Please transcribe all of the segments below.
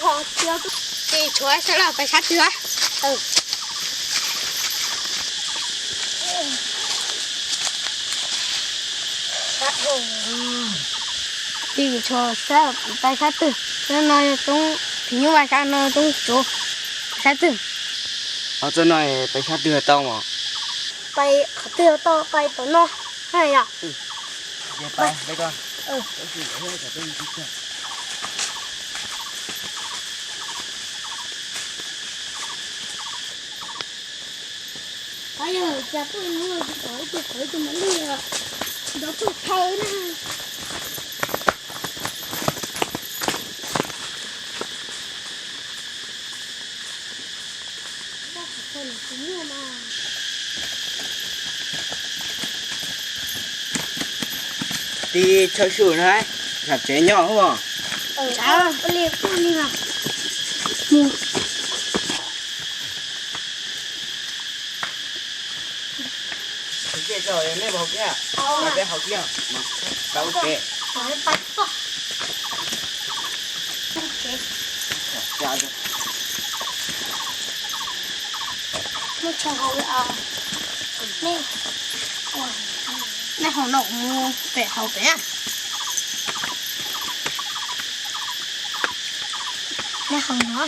Tsis tshuav sab los pais sab twg? Tsis tshuav sab, pais sab twg? Sab no roob, phim nyuj vais sab no roob tsuv, sab twg? Ho txoj no pais sab twg tau mas? Pais qhov twg tau, pais tom no. Yog. Qhov yog cas tuaj no tsis pom ib tug qhov ib tug mav lwj nrov tuaj thaw na. Tig chaw sum na, tham tsev nyob hos. Peb haus kiag, peb haus kiag. Nej haus no kuv mus pem haus pem. Nej haus no,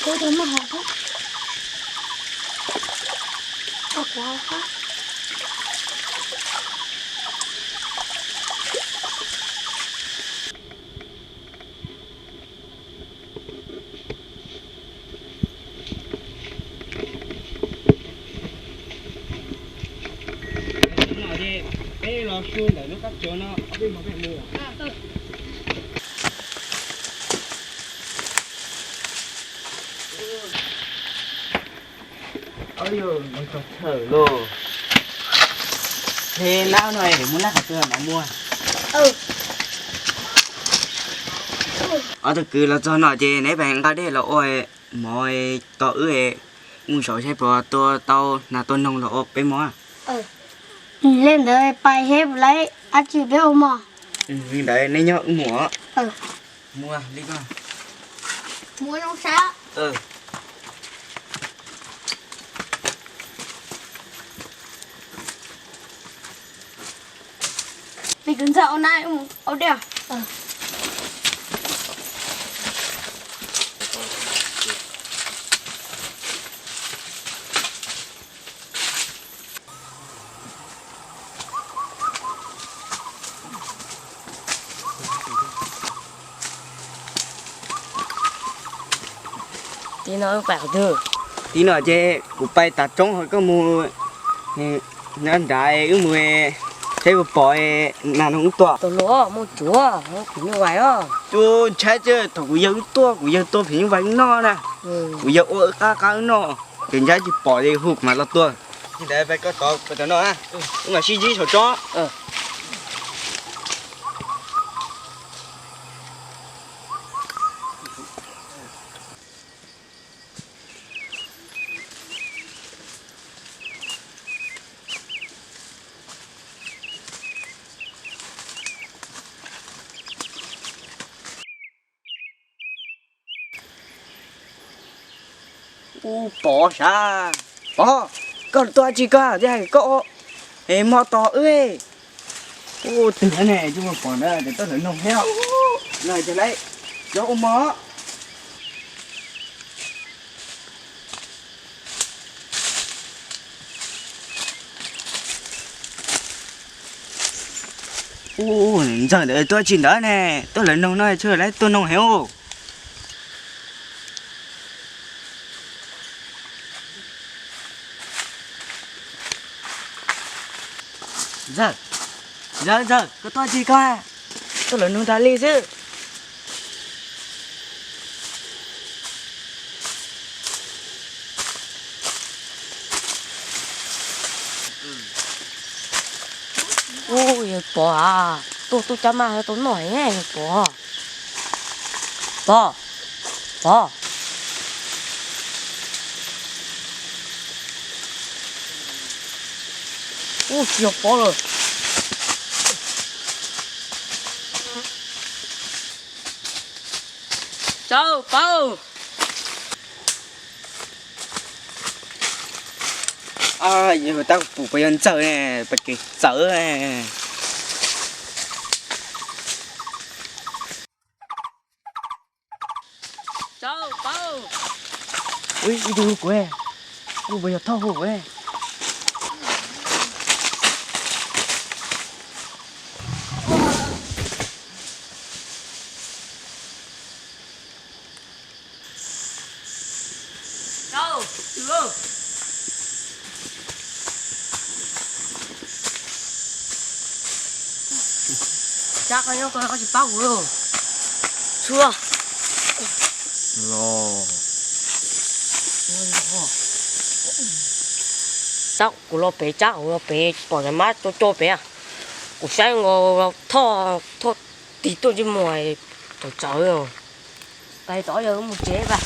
kuv tus muaj haus xwb. Kuv haus. Peb los su ntawm lub qab tsuas no, peb mus peb mus. Yog, txog chaw lauj. Ces nab no es muaj nab qhov twg mam muag. Ob tug kwv los txog no ces neb pais nqa dej los ua mov tos wb mus saud saib puas tua tau nas tua noog los ua peb mov. Li ntawd pais seb puas tau dab tsi peb ua mov. Li ntawd neb nyob wb mus. Muaj li ko. Muaj zoo sab. Li kwv ntxawg ua na, ua dej. Tim no wb pais qhov twg? Tim no ces kuv pais tav roob, ho koj mus nyob nrad, wb mus saib puas pom nas noog wb tua. Tus hluas, muaj tsuav phim nyuj vais os. Tus ntshai, thaum kuv yawg wb tuaj, kuv yawg tua phim nyuj vais wb noj na. Kuv yawg ua wb qab qab wb noj, ces ntshai tsis pom ces hu kuv mam los tua. Li ntawd pais koj tod, pais tod no, wb mam sib ntsib saum tsob. Ub, Pov sav, Pov, koj tuaj tsis koj, koj es hmo tos wb. Ub, twg ne, tsis muaj Pov ntawd ces tuaj hlawv noog thiab. Los ces lawv cov ua mov. Ub, ntxawg ntawd tuaj tsis ntawd ne, tuaj hlawv noog no tsis lawv tuaj noog heev ub. Ntxawg, ntxawg, ntxawg, koj tuaj tsis koj, tuaj hlawv noog tas li xwb. Ub, yawg Pov a, tuaj tub cab maj tau noj heev yawg Pov. Pov, Pov. Ub, tsis yog Pov lawm. Tau, paub. Yog tab pum puas yog ntxawm ne, pas kev txawv. Ib tug kuv, kuv puas yog thauj hu kuv. Tsab, koj nyob ko koj tsis pab kuv los? Tsuag. Los. Tsab, kuv los pem, Tsab, kuv los pem, pom cov mab coj coj pem. Kuv saib nkaus thoj, thoj tig tuaj ntsej muag tawm tsawv. Pais tod yog mus tsev pas.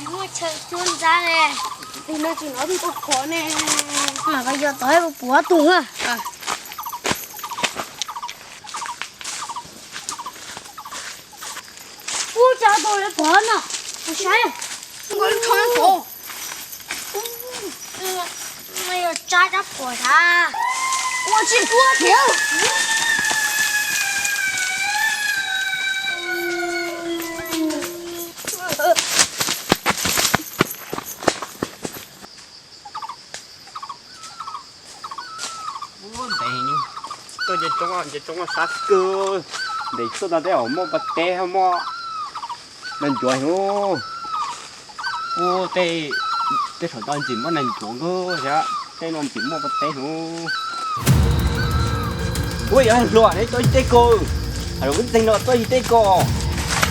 Muaj chaw cuab ntsab ne, tig no tsis hnov tus qhov ne. Mas koj yog tod puas tug. Ub, tsab tau lawv pom no, kuv saib. Nkaus lub tsho nyob tod. Yog tsab, tsab pom sav. Ua tsis tuaj thiab. Ub, ntev tuaj nce roob, nce roob sab kawg. Ntev tuaj tod tej zaum muaj pob teb, muaj neeg ncuav heev. Ub, tej, tej thaum tod ntxim muaj neeg ncuav nkawd thiab, tej no ntxim muaj pob teb heev. Ub, yog hluas neb txob ib teg ko, hluas neb txob ib teg ko.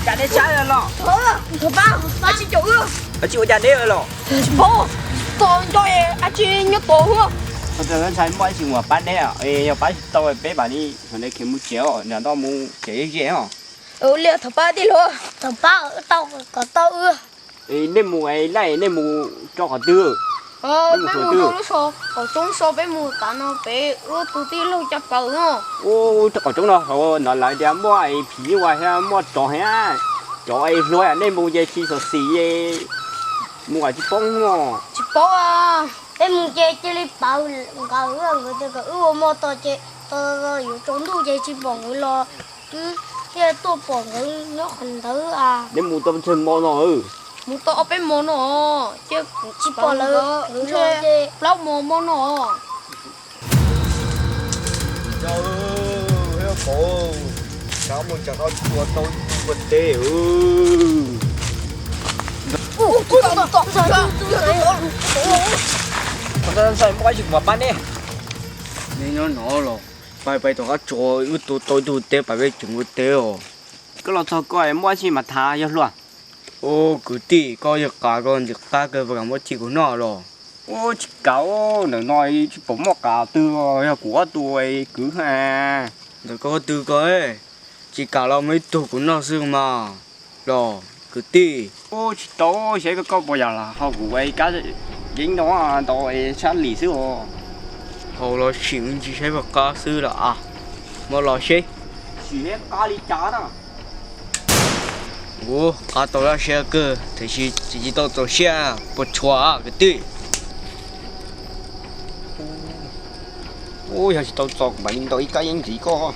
Cas neb sab los? Thov pab, pab tsis caum wb. Tsis ua cas neb los? Tsis paub, tos nco dab tsi nyob tod. Ntshai muaj ib tug muam pab neb, yog pab tsis tau peb mam li, neb khiav mus tsev os, nram ntoj mus tsev ze os. Ua li thov pab tij laug. Thov pab tau kom tau wb. Nej mus laij, nej mus rau qhov twg? Peb mus rau lub qaum roob so, peb mus tav no pem wb tus tij laug caj pas no. Ub, rau qaum roob no, no lawv tias muaj phim nyuj thiab muaj tsov thiab. Cov hluas nej mus ces tsis xyuam xim, mus kom tsis poob no. Tsis paub, peb mus ces cia li pawv nkawd, nkawd tias kom wb ua hmo tos ces tos yuav tsaus ntuj ces tsis pom nkawd los, wb thiaj tuaj pom nkawd nyob qhov ntawd. Nej mus tau tsawg hmo no? Mus tau ob peb hmo no, tsis pom lawv, plaub hmo hmo no. Ntshai, mus tsev no tsis ua tau ua teb. Ntshai, muaj dab tsi kuv mam pab neb. Neb nyob no los? Pais, pais tom qab tso, wb tua tau ib tug teb pais peb tseem ua teb os. Koj los txog ko muaj dab tsi mas tham yog hluas. Ub, kwv tij, koj yog qav koj ntxim qab kawg, puas kam muab txhij kuv noj los? Ub, tsis kam, ntawm no tsis pom muaj qav twg, yog kuv ob tug kwv ha. Ntawm koj ob tug ko, tsis kam los muab ib tug kuv noj xwb mas los kwv tij. Ub, tsis tau, saib koj puas yog los ho kuv ua kab yeeb no ntau sab lim xwb os. Haus los sim me ntsis saib puas qab xwb los as. Muab los seb. Sim saib qab li cas na. Ub, qab tau laj siab kawg tiam sis tsis tau txaus siab puas tshua kwv tij. Ub, yog tsis tau txaus kuv mam li ntaus ib kab yeeb ntxiv koj.